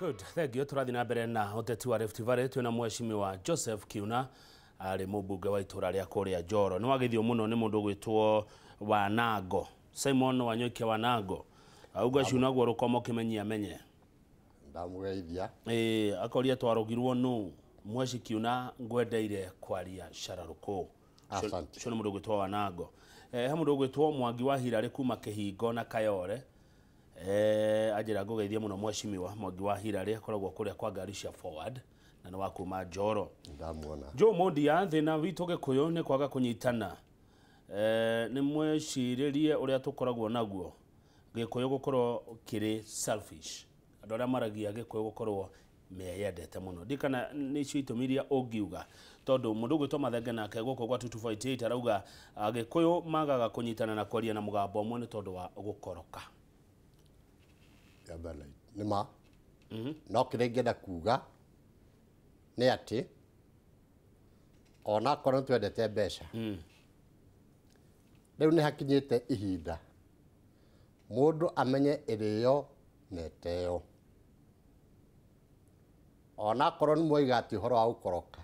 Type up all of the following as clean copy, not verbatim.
Good, thank you. Tũrathiĩ na mbere na ũteti wa Rift Valley twĩna mheshimiwa Joseph Kiuna arĩ mũmbunge wa itũra rĩa kũrĩa Njoro. Nĩ wageithio mũno nĩ mũndũ ũgwĩtwo Wanango, Simon Wanyoike Wanango. Auga ciunagwo rũkomo kĩmenyi amenye. Ndamũgeithia. Ĩĩ, akoria twarũgirwo nũ mweshi Kiuna ngwendeire kwaria cararũkũ. Asante. Ũcio nĩ mũndũ ũgwĩtwo Wanango. He mũndũ ũgwĩtwo Mwangi wa Hirarĩ kuma Kĩhingo na Kayore. Anjĩra ngũgeithie mũno mheshimiwa Mwangi wa Hirarĩ, akoragwo kũrĩa kwa ngari cia Forward na nĩ wa kuma Njoro. Ndamuona. Joe Mondia, thĩna witũ Gĩkũyũ nĩ kwaga kũnyitana. Nĩ mwecirĩrie ũrĩa tũkoragwo naguo Gĩkũyũ gũkorwo kĩrĩ selfish, andũ arĩa maragia Gĩkũyũ gũkorwo meyendete mũno. Ndikana nĩcio itũmi iria ũngiuga, tondũ mũndũ ũgwĩtwo Mathenge nake gũkũ gwa 2248 arauga Gĩkũyũ magaga kũnyitana na kwaria na mũgambo ũmwe nĩ tondũ wa gũkoroka. Nĩ ma. No kĩrĩa ingĩenda kuga nĩ atĩ onakorwo nĩ twendete mbeca, rĩu nĩ hakinyĩte ihinda mũndũ amenye ĩrĩo na ĩteo. Onakorwo nĩ mwaiga atĩ ũhoro wa gũkoroka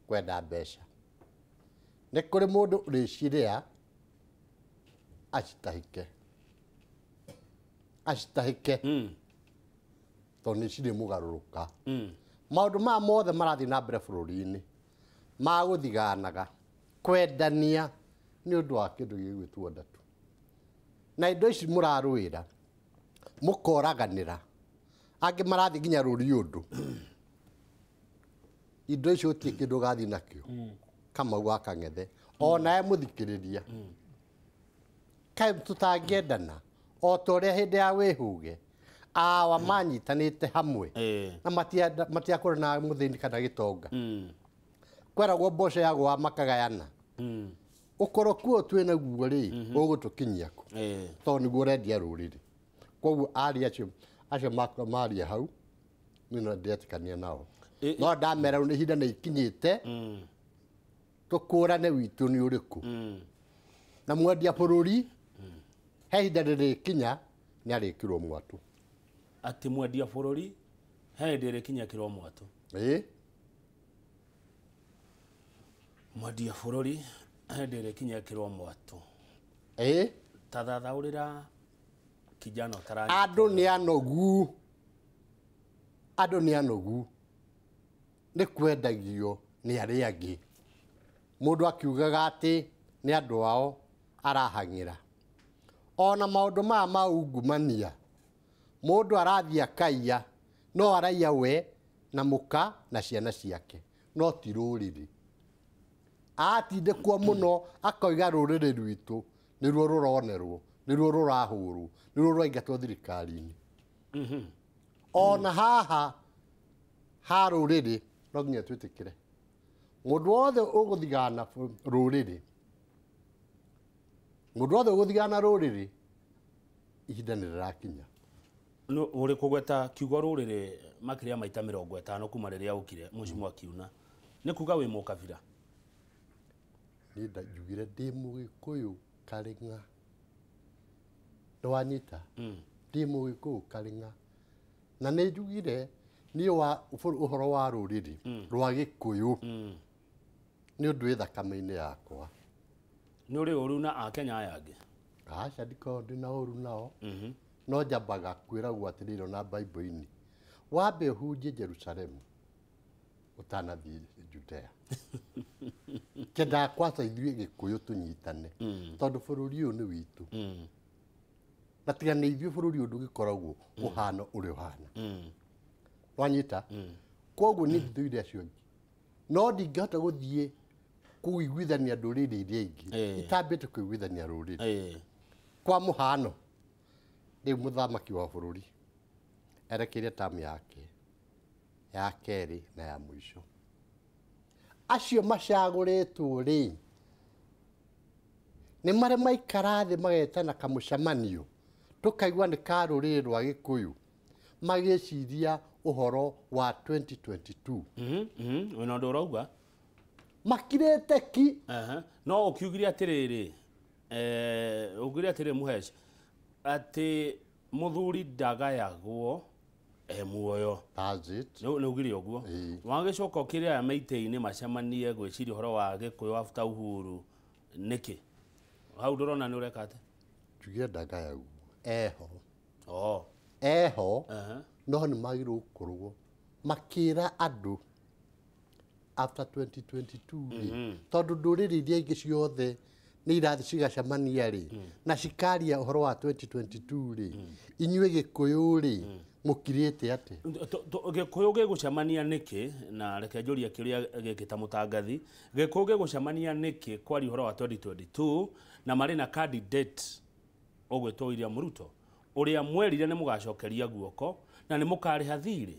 kwenda mbeca, nĩ kũrĩ mũndũ ũrĩciria acitahĩke acitahĩke, tondũ nĩ cirĩ mũgarũrũka. Maũndũ maya mothe marathiĩ na mbere bũrũri-inĩ ma gũthiganaga kwendania nĩ ũndũ wa kĩndũ gĩgwĩtwo ndatu, na indo ici mũrarũĩra mũkoraganĩra, angĩ marathiĩ nginya rũri ũndũ. Indo icio gũtirĩ kĩndũ ũgathiĩ nakĩo Kamau wa Kang'ethe onawe mũthikĩrĩria. Kaĩ tũtangĩendana o ta ũrĩa hĩndĩ ya wĩhũge awa manyitanĩte hamwe na matiakũrana mũthĩni kana gĩtonga, kweragwo mboco yagwa makagayana. Ũkoroku ũyũ twĩ naguo rĩ, ũgũtũkinyia kũ? Tondũ nĩguo ũrendia rũrĩrĩ. Koguo aria acio maria hau niĩ no ndĩretĩkania nao, no ndamera rĩu ihinda nĩ ikinyĩte tũkũrane witũ nĩ ũrĩkũ, na mwendia bũrũri he ihinda rĩrĩkinya nĩ arĩkĩrwo mwatũ. Atĩ mwendia bũrũri he hĩndĩ ĩrĩkinya kĩrwo mwatũ. Ĩĩ. Mwendia bũrũri he hĩndĩ ĩrĩkinya kĩrwo mwatũ. Ĩĩ. Tathathaũrĩra kijana ũtaranyita. Andũ nĩ anogu, andũ nĩ anogu nĩ kwendagio nĩ arĩa angĩ. Mũndũ akiugaga atĩ nĩ andũ ao arahang'ĩra. Ona maũndũ maya ma ungumania, mũndũ arathiĩ akaiya, no araiya we na mũka na ciana ciake, no ti rũrĩrĩ. Atindĩkwo mũno akoiga rũrĩrĩ rwitũ nĩruo rũronerwo, nĩruo rũrahũrwo, nĩruo rũraingatwo thirikari-inĩ. Ona haha ha rũrĩrĩ no nginya twĩtĩkĩre mũndũ wothe ũgũthigana rũrĩrĩ, mũndũ wothe ũgũthigana rũrĩrĩ, ihinda nĩ rĩrakinya. Ũrĩ kũgweta kiugo rũrĩrĩ makĩria maita 50 kuma rĩrĩa ũkire mheshimiwa Kiuna, nĩ kuga wĩ mũkabira? Niĩ njugire ndĩ mũgĩkũyũ karĩng'a. Nĩ wanyita? Ndĩ mũgĩkũyũ karĩng'a. Na nĩ njugire niĩ wa ũhoro wa rũrĩrĩ rwa Gĩkũyũ nĩ ũndũ wĩ thakame-inĩ yakwa. Nĩ ũrĩ ũru na Akenya aya angĩ? Aca, ndikoragwo ndĩ na ũru nao. No njambaga kwĩragwo atĩrĩrĩ ona Bible-inĩ, wambe ũhunjie Jerusalemu ũtanathiĩ Judea. Nyendaga kwaca ithuĩ Gĩkũyũ tũnyitane, tondũ bũrũri ũyũ nĩ witũ. Na tiga nĩ ithuĩ bũrũri ũyũ ndũgĩkoragwo ũhana ũrĩa ũhana. Wanyita? Koguo niĩ ndithũire acio angĩ, no ndingĩhota gũthiĩ kũiguithania ndũrĩrĩ iria ingĩ itambĩte kũiguithania rũrĩrĩ. Kwa mũhano, rĩu mũthamaki wa bũrũri erekeire tamu yake ya kerĩ na ya mũico. Acio macagũrĩtwo rĩ, nĩ marĩ maikara thĩ magetana kamũcemanio, tũkaigua nĩ ka rũrĩrĩ rwa Gĩkũyũ, magĩciria ũhoro wa 2022. Wĩna ũndũ ũrauga? Makirĩte ki. No ũkiugire atĩrĩrĩ, ũkiugire atĩrĩrĩ Mũhesh, atĩ mũthuri ndagayagwo E muoyo. That's it. Nĩ ugire ũguo. Wagĩcoka ũkĩrĩ aya meitĩ-inĩ macemanie gwĩciria ũhoro wa Gĩkũyũ after Uhuru nĩkĩ? Hau ndũrona nĩ ũreka atĩa? Njugire ndangaya ũguo. Eho. Oh. Eho. No nĩ magĩrĩirwo gũkorwo makĩra andũ after 2022 rĩ, tondũ ndũrĩrĩ iria ingĩ ciothe nĩ irathiĩ cigacemania rĩ, na cikaria ũhoro wa 2022 rĩ, inyuĩ Gĩkũyũ rĩ, mũkirĩte atĩa? Gĩkũyũ gĩgũcemania nĩkĩ? Na reke njũrie kĩũria gĩkĩ ta mũtangathi. Gĩkũyũ gĩgũcemania nĩkĩ kwaria ũhoro wa 2022 na marĩ na candidate ũgwĩtwo William Ruto ũrĩa mwerire nĩ mũgacokeria guoko na nĩ mũkarĩha thirĩ?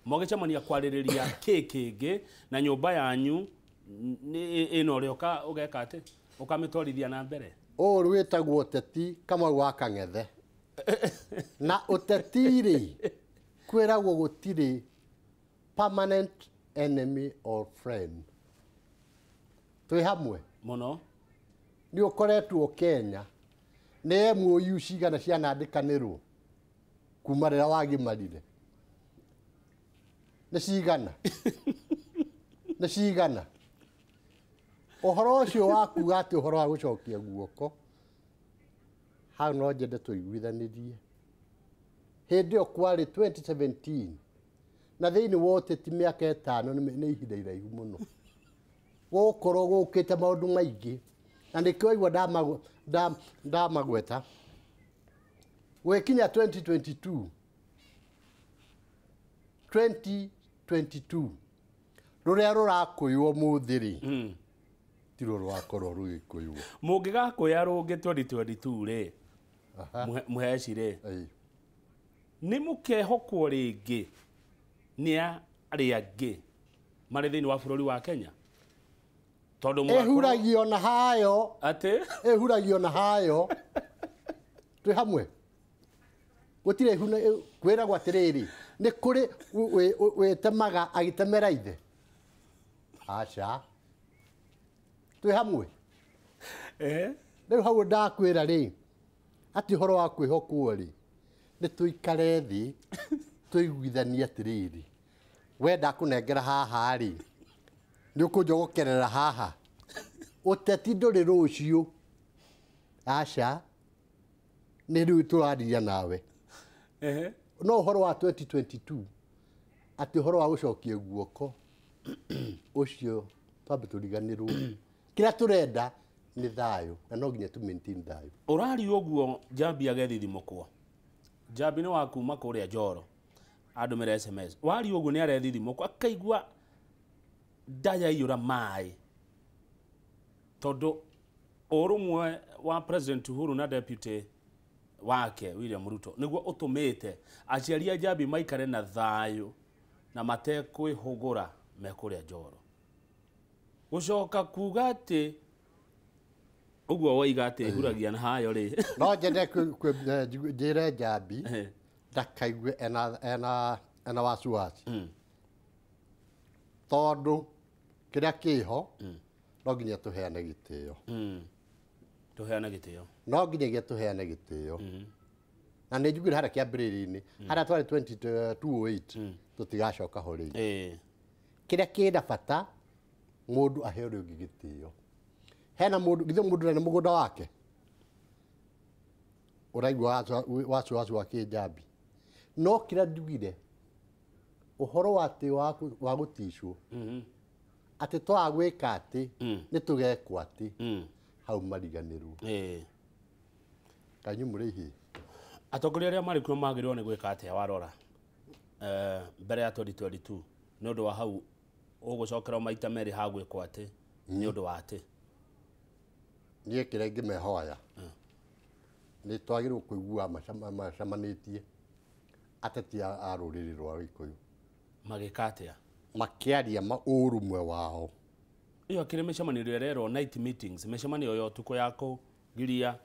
Mũgĩcemania kwarĩrĩria kĩ kĩngĩ na nyũmba yanyu ĩno ũrĩa ũgeka atĩ ũkamĩtwarithia na mbere? Ũũ rwĩtagwo ũteti Kamau wa Kang'ethe. Na ũteti rĩ, kwĩragwo gũtirĩ permanent enemy or friend. Twĩ hamwe mũno. Nĩ ũkoretwo Kenya nĩ MOU cigana cianandĩkanĩrwo kuma rĩrĩa wagimarire? Nĩ cigana? Nĩ cigana? Ũhoro ũcio wa kuga atĩ ũhoro wa gũcokia guoko, hau no nyende tũiguithanĩrie. Hĩndĩ ĩyo kwarĩ 2017 na thĩinĩ wa ũteti mĩaka ĩtano nĩ ihinda iraihu mũno. Gũgũkorwo gũkĩte maũndũ maingĩ na nĩkĩo waigua ndamagweta. Gwĩkinya 2022, 2022 rũrĩa rũrakũywo mũthĩ rĩ, ti ruo rwakorwo rũgĩkũywo. Mũngĩgakũya rũngĩ 2022 rĩ, mũheci rĩ, nĩ mũkehokwo rĩngĩ nĩ arĩa angĩ marĩ thĩinĩ wa bũrũri wa Kenya? Tondũ ĩhuragio na hayo. Atĩ? Ĩhuragio na hayo. Twĩ hamwe. Gũtirĩ kwĩragwo atĩrĩrĩ, nĩ kũrĩ wĩtemaga agĩtemera ithe. Aca. Twĩ hamwe. Rĩu hau ndakwĩra rĩ, atĩ ũhoro wa kwĩhokwo rĩ, nĩ tũikare thĩ, tũiguithanie atĩrĩrĩ, we ndakũnengera haha rĩ, nĩ ũkũnjogokerera haha. Ũteti ndũrĩ rũciũ. Aca. Nĩ rĩu tũraria nawe. No ũhoro wa 2022 atĩ ũhoro wa gũcokia guoko ũcio twambe tũriganĩrwo. Kĩrĩa tũrenda nĩ thayũ na no nginya tũ maintain thayũ. Ũraria ũguo Njambi agethithimũkwo. Njambi nĩ wa kuma kũrĩa Njoro. Andũmĩra SMS. Waria ũguo nĩ arethithimũkwo akaigua nda yaiyũra maĩ. Tondũ ũrũmwe wa President Uhuru na deputy wake William Ruto nĩguo ũtũmĩte aciari a Njambi maikare na thayũ na matekwĩhũgũra me kũrĩa Njoro. Gũcoka kuga atĩ ũguo waiga atĩ ĩhuragia na hayo rĩ. No nyende njĩre Njambi ndakaigue ena wasiwasi. Tondũ kĩrĩa kĩho no nginya tũheane gĩtĩo. Tũheane gĩtĩo. No nginyagia tũheane gĩtĩo. Na nĩ njugire harĩa kĩambĩrĩria-inĩ, harĩa twarĩ 2008 tũtigacoka ho rĩngĩ. Kĩrĩa kĩna bata mũndũ ahe ũrĩa ũngĩ gĩtĩo. Hena mũndũ, githĩ mũndũ ndarĩ na mũgũnda wake? Ũraigua wasiwasi wa kĩnjambi. No kĩrĩa njugire, ũhoro wa atĩ wa gũticwo, atĩ twaga gwĩka atĩ, nĩ tũgekwo atĩ, hau mariganĩrwo. Kanyu mũrĩihi. Atongoria arĩa marĩ kuo magĩrĩirwo nĩ gwĩka atĩa warora mbere ya 2022 nĩ ũndũ wa hau ũgũcokerwo maita merĩ ha gwĩkwo atĩ nĩ ũndũ wa atĩ? Niĩ kĩrĩa ingĩmehoya nĩ twagĩrĩirwo kũigua macemanĩtie ateti a rũrĩrĩ rwa Gĩkũyũ. Magĩka atĩa? Makĩaria ũrũmwe wao. Ĩyo kĩrĩ mĩcemanio ĩrĩa ĩrerwo night meetings, mĩcemanio ya ũtukũ ya kũgiria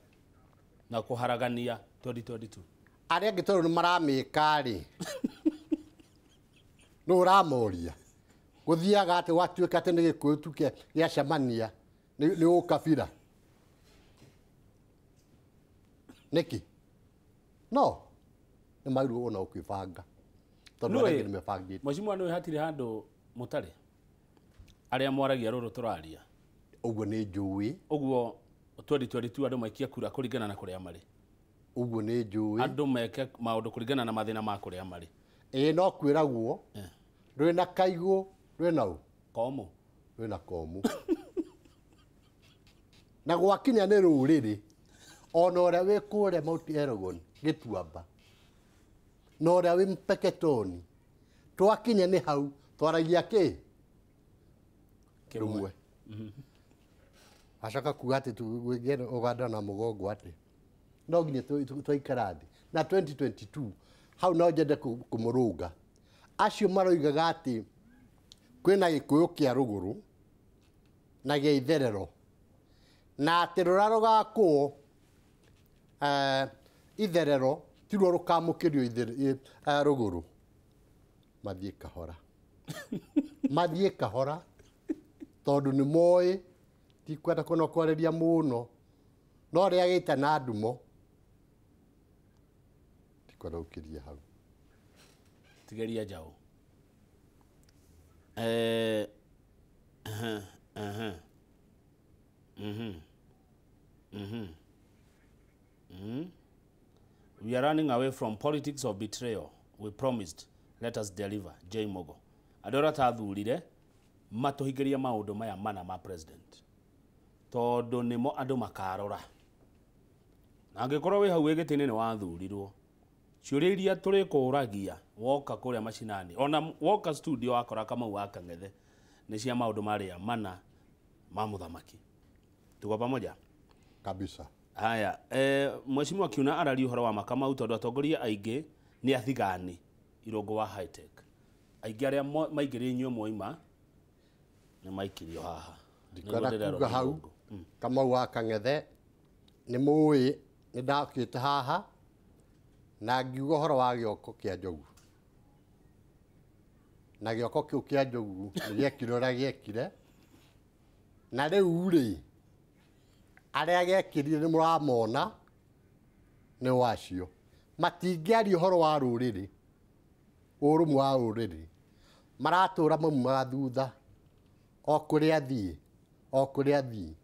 na kũharagania 2022. Arĩa angĩ tondũ nĩ maramĩka rĩ, nũ ũramoria? Gũthiaga atĩ gwatuĩka atĩ nĩ Gĩkũyũ tu gĩacemania, nĩ ũkabira. Nĩkĩ? No, nĩ magĩrĩirwo ona kwĩbanga. Tondũ arĩa angĩ nĩ mebangĩte. Mheshimiwa nĩ hatirĩ handũ mũtarĩ arĩa mwaragia rũrũ tũraria. Ũguo nĩ njũĩ. Ũguo 2022 andũ maikie kura kũringana na kũrĩa marĩ. Ũguo nĩ njũĩ. Andũ meke maũndũ kũringana na mathĩna ma kũrĩa marĩ. Ĩĩ no kwĩragwo rwĩna kaigũ rwĩna ũ? Komũ. Rwĩna komũ. Na gwakinya nĩ rũrĩrĩ ona ũrĩa wĩ kũrĩa Mount Elgon Gĩtuamba na ũrĩa wĩ Mpeketoni twakinya nĩ hau twaragia kĩ? Kĩmwe. Acoka kuga atĩ tũgĩe Ũganda na mũgongo atĩ no nginya twaikara thĩ na 2022 hau no njende kũmũrũnga acio maroigaga atĩ kwĩna Gĩkũyũ kĩa rũgũrũ na gĩa itherero na atĩ rũrĩa rũgakũo itherero tiruo rũkamũkĩrio rũgũrũ. Mathiĩ kahora. Mathiĩ kahora tondũ nĩ moĩ tikwenda kũno kwarĩria mũno no rĩa gĩita na ndumo tikwenda gũkĩria hau. Tigeria njaũ. We are running away from politics of betrayal. We promised. Let us deliver. J Mogo. Andũ arĩa tathurire matũhingĩrie maũndũ maya mana ma president. Tondũ nĩmo andũ makarora. Na angĩkorwo wĩ hau wĩ gĩtĩ-inĩ nĩ wathurirwo. Ciũria iria tũrĩkũragia woka kũrĩa macinani. Ona woka studio wakora Kamau wa Kang'ethe nĩ cia maũndũ marĩa mana ma mũthamaki. Tuko pamoja? Kabisa. Haya, Mheshimiwa Kiuna araria ũhoro wa Makamau tondũ atongoria aingĩ nĩ athigani Irũngũ wa high tech. Aingĩ arĩa maingĩrire inyuĩ mwoima nĩ maikirio haha. Ndikwenda kuga hau Kamau wa Kang'ethe nĩ mũĩ nĩ ndakĩte haha na ngiuga ũhoro wa gĩoko kĩa njogu. Na gĩoko kĩu kĩa njogu nĩ gĩekire ũrĩa gĩekire. Na rĩu rĩ arĩa gekĩrire nĩ mũramona nĩ wacio. Matingĩaria ũhoro wa rũrĩrĩ, ũrũmwe wa rũrĩrĩ. Maratũra maumaga thutha o kũrĩa thiĩ, o kũrĩa thiĩ.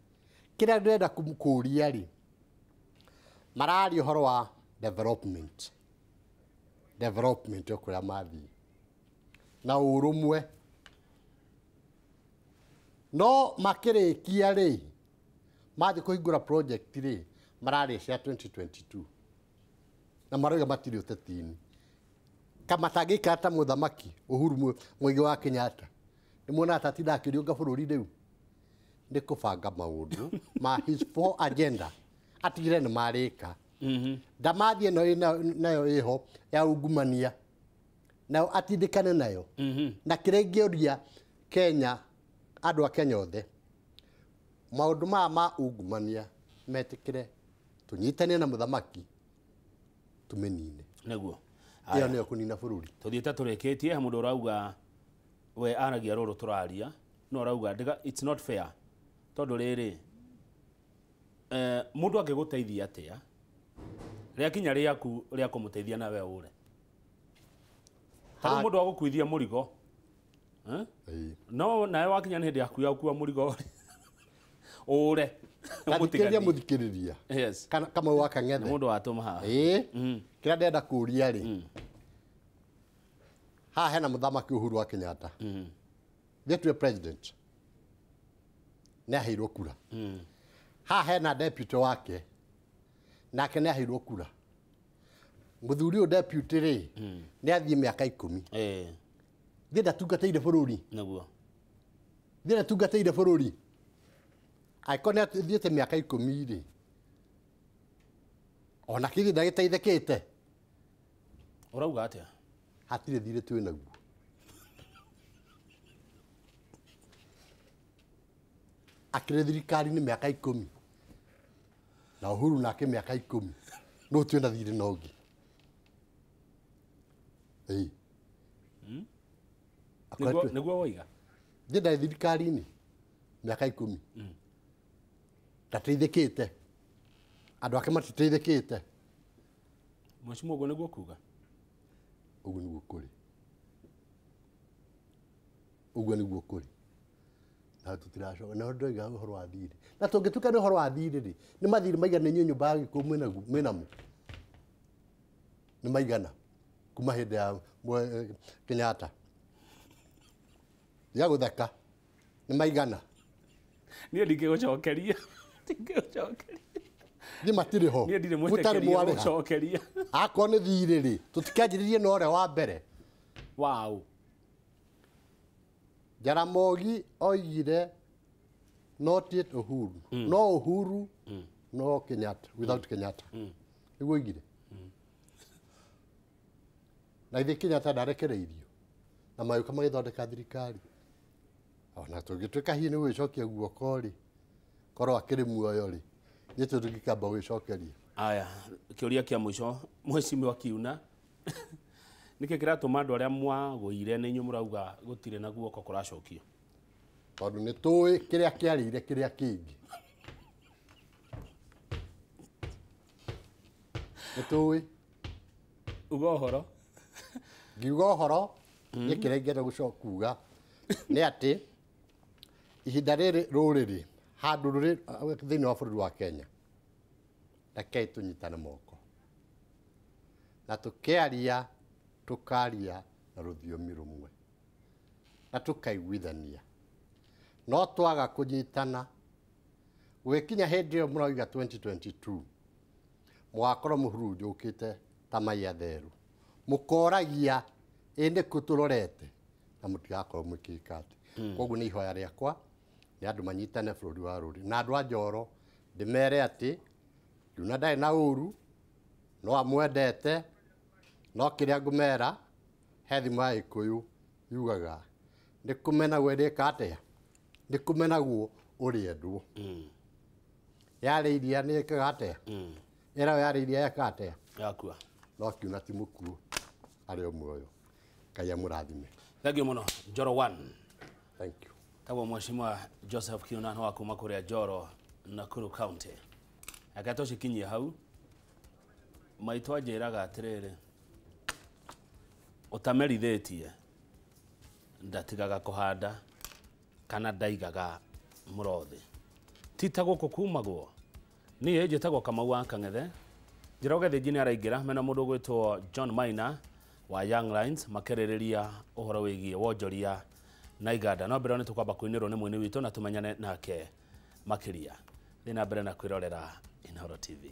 Kĩrĩa ndĩrenda kũũria rĩ, mararia ũhoro wa development. Development o kũrĩa mathiĩ. Na ũrũmwe. No makĩrĩkia rĩ, mathiĩ kũhingũra project rĩ, mararĩa cia 2022. Na marauga matirĩ ũteti-inĩ. Kama matangĩikara ta mũthamaki Uhuru Muigai wa Kenyatta. Nĩ muonaga ta atindaga akĩriũnga bũrũri rĩu. Nĩ kũbanga maũndũ ma his four agenda. Atigire nĩ marĩka. Ndamathi ĩno nayo ĩho ya ungumania. Nayo atindĩkane nayo. Na kĩrĩa ingĩũria Kenya, andũ a Kenya othe, maũndũ maya ma ungumania metĩkĩre tũnyitane na mũthamaki tũmĩnine. Nĩguo. Ĩyo nĩyo kũnina bũrũri. Tũthiĩte tũrĩkĩtie mũndũ ũrauga we aragia rũrũ tũraria no arauga it's not fair tondũ rĩrĩ mũndũ angĩgũteithia atĩa rĩakinya rĩaku rĩa kũmũteithia nawe ũre. Tarĩu mũndũ agũkuithia mũrigo no nawe wakinya nĩ hĩndĩ yaku ya gũkua mũrigo ũre. Mũthikĩrĩria mũthikĩrĩria. Yes. Kamau wa Kang'ethe. Mũndũ watũma haha. Ĩĩ. Kĩrĩa ndĩrenda kũũria rĩ, haha hena mũthamaki Uhuru wa Kenyatta. Thiĩ tuwe president. Nĩ aheirwo kura. Haha hena deputy wake. Nake nĩ aheirwo kura. Mũthuri ũyũ deputy rĩ, nĩ athiĩ mĩaka 10. Thiĩ ndatungatĩire bũrũri. Nĩguo. Thiĩ ndatungatĩire bũrũri. Angĩkorwo nĩ athiĩte mĩaka 10 rĩ, ona kĩthĩ ndagĩteithĩkĩte. Ũrauga atĩa? Hatirĩ thirĩ twĩ naguo. Akĩrĩ thirikari-inĩ mĩaka 10. Na Uhuru nake mĩaka 10. No twĩna thirĩ na ũngĩ. Ĩĩ. Nĩguo woiga? Thiĩ ndarĩ thirikari-inĩ mĩaka 10. Ndateithĩkĩte. Andũ ake matiteithĩkĩte. Mheshimiwa, ũguo nĩguo kuga? Ũguo nĩguo kũrĩ. Ũguo nĩguo kũrĩ. Na tũtiracoka na ndoiga ũhoro wa thirĩ. Na tũngĩtuĩka nĩ ũhoro wa thirĩ rĩ, nĩ mathirĩ maigana inyuĩ nyũmba ya Gĩkũyũ mwĩnamo? Nĩ maigana kuma hĩndĩ ya Kenyatta. Ya gũtheka. Nĩ maigana. Niĩ ndingĩgũcokeria. Ndingĩgũcokeria. Niĩ matirĩ ho. Niĩ ndirĩ Mũtarĩ mwĩtĩkĩrie mwarĩha. gũcokeria. Akorwo nĩ thirĩ rĩ, tũtikanjĩrĩrie na ũrĩa wa mbere. Wow. Jaramogi oigire not yet Uhuru. No Uhuru, no Kenyatta, without Kenyatta. Nĩguo oigire. Na ithe Kenyatta ndarekereirio. Na magĩũka magĩthondeka thirikari. Ona tũngĩtuĩka hihi nĩ gwĩcokia guoko rĩ, korwo akĩrĩ muoyo rĩ, ithuĩ tũngĩkamba gwĩcokeria. Aya, kĩũria kĩa mũico, Mheshimiwa Kiuna. Nĩkĩ kĩratũma andũ arĩa mwagũire nĩ inyuĩ mũrauga gũtirĩ na guoko kũracokio? Tondũ nĩ tũĩ kĩrĩa kĩarĩire kĩrĩa kĩngĩ. Nĩ tũĩ. Uga ũhoro. Ngiuga ũhoro, niĩ kĩrĩa ingĩenda gũcoka kuga nĩ atĩ ihinda rĩrĩ rũrĩrĩ handũ rũrĩ thĩinĩ wa bũrũri wa Kenya, rekei tũnyitane moko na tũkĩaria tũkaria na rũthiomi rũmwe na tũkaiguithania. No twaga kũnyitana gwĩkinya hĩndĩ ĩyo mũrauga 2022 mũgakorwo mũhurunjũkĩte ta mai atheru, mũkoragia ĩ nĩkũ tũrorete na mũtigakorwo mũkĩka atĩ. Koguo nĩ ihoya rĩakwa nĩ andũ manyitane bũrũri wa rũrĩrĩ na andũ a Njoro ndĩmere atĩ Kiuna ndarĩ na ũru, no amwendete, no kĩrĩa ngũmera he thimo ya Gĩkũyũ yugaga nĩ kũmenagwo ĩrĩka atĩa, nĩ kũmenagwo ũrĩendwo. Yarĩ iria nĩ ĩkaga atĩa, ĩrayo yarĩ iria yeka atĩa, Yakua. No Kiuna ti mũkuũ, arĩ o muoyo. Ngai amũrathime. Thank you mũno Njoro 1. Thank you. Tagwo Mheshimiwa Joseph Kiuna wa kuma kũrĩa Njoro, Nakuru County. Reke tũcikinyie hau. Maitũ anjĩraga atĩrĩrĩ, ũtamerithĩtie ndatigaga kũhanda kana ndaigaga mũrothi. Ti ta gũkũ kumagwo. Niĩ njĩtagwo Kamau wa Kang'ethe. Njoroge Thĩnji nĩ araingĩra mena mũndũ ũgwĩtwo John Maina wa Young Lions makĩrĩrĩria ũhoro wĩgiĩ wonjoria na iganda. No mbere nĩ tũkwamba kũinĩrwo nĩ mũini witũ na tũmenyane nake makĩria. Thiĩ na mbere na kwĩrorera Inooro TV.